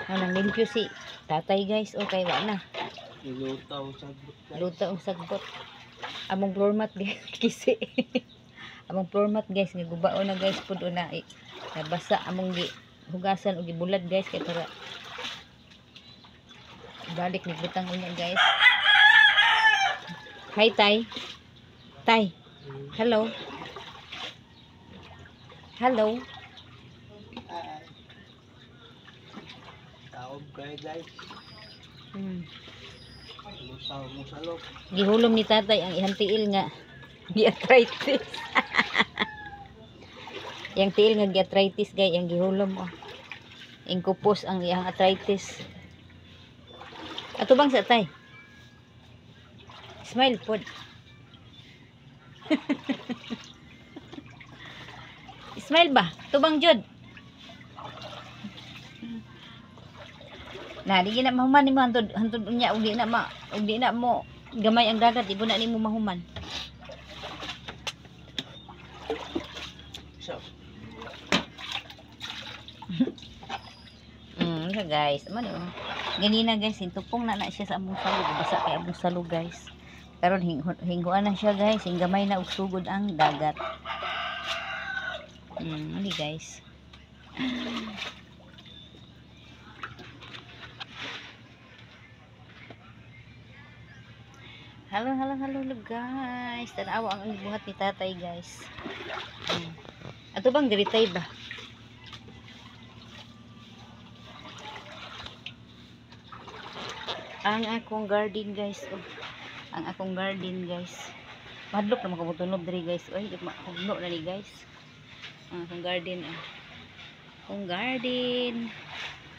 Anang limpyo si tatay, guys. Okay, wa na. Lutaw sa guys. Luta ang sagbot. Among floor mat, guys, kisi. Among floor mat, guys, nga gubao na, guys, pud na nabasa among gi hugasan og gibulad, guys, kay para balik ni butang unya, guys. Hi, Tay. Tay. Hello. Hello. Ay. Taob kayo, guys. Lusaw mo sa loob. Gihulom ni tatay ang iyang tiil nga gi-arthritis. Yang tiil nga gi-arthritis, guys, yang gihulom oh. Ingkupos ang iyang arthritis. Ato bang sa tay? Smile pod. Smile ba? Tubang jud. Na di na mahuman nimo hantod hantod unya og di na ma og di na mo gamay ang dagat, di na nimo mahuman. So, So guys, amo ni oh. Ganina, guys, hintupong na na siya sa among salog, basa kay among salog, guys. Karon hingguan na siya, guys, hinggamay na og sugod ang dagat. Ali, guys. Hello, hello, hello, hello, guys. Tanawa ang buhat ni tatay, guys. Ato bang diri tay ba? Ang akong garden, guys. Oh. Ang akong garden, guys. Madlok na makabutunob diri, guys. Oy, di mahugno na ni, guys. Ang akong garden ah. Akong garden.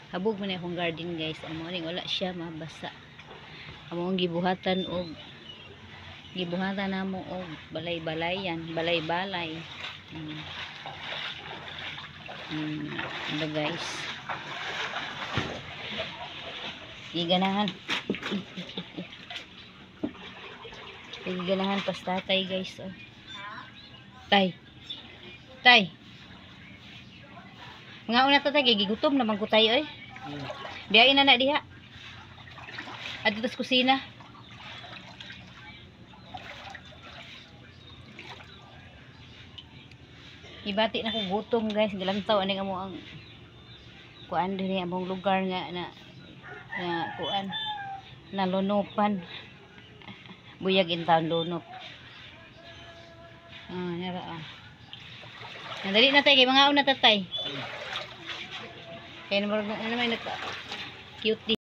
Habog man ni akong garden, guys. Amo ni wala siya mabasa. Amo ang gibuhatan og gibuhatan namo og balay-balayan, balay-balay. Ano, guys? Giganahan. Giganahan pas tatay, guys. Oh. Tay. Tay. Mga una tatay, kay gigutom naman ko tayo eh. Biyain na na diha. Adto sa kusina. Ibati na ko gutom, guys. Gilantaw ani amo ang kuan diri among lugar nga na na kuan na lunupan. Buyag in town lunop. Ah, nara ah. Nandali na tay kay mga una tatay. Kay na naman nagka cute.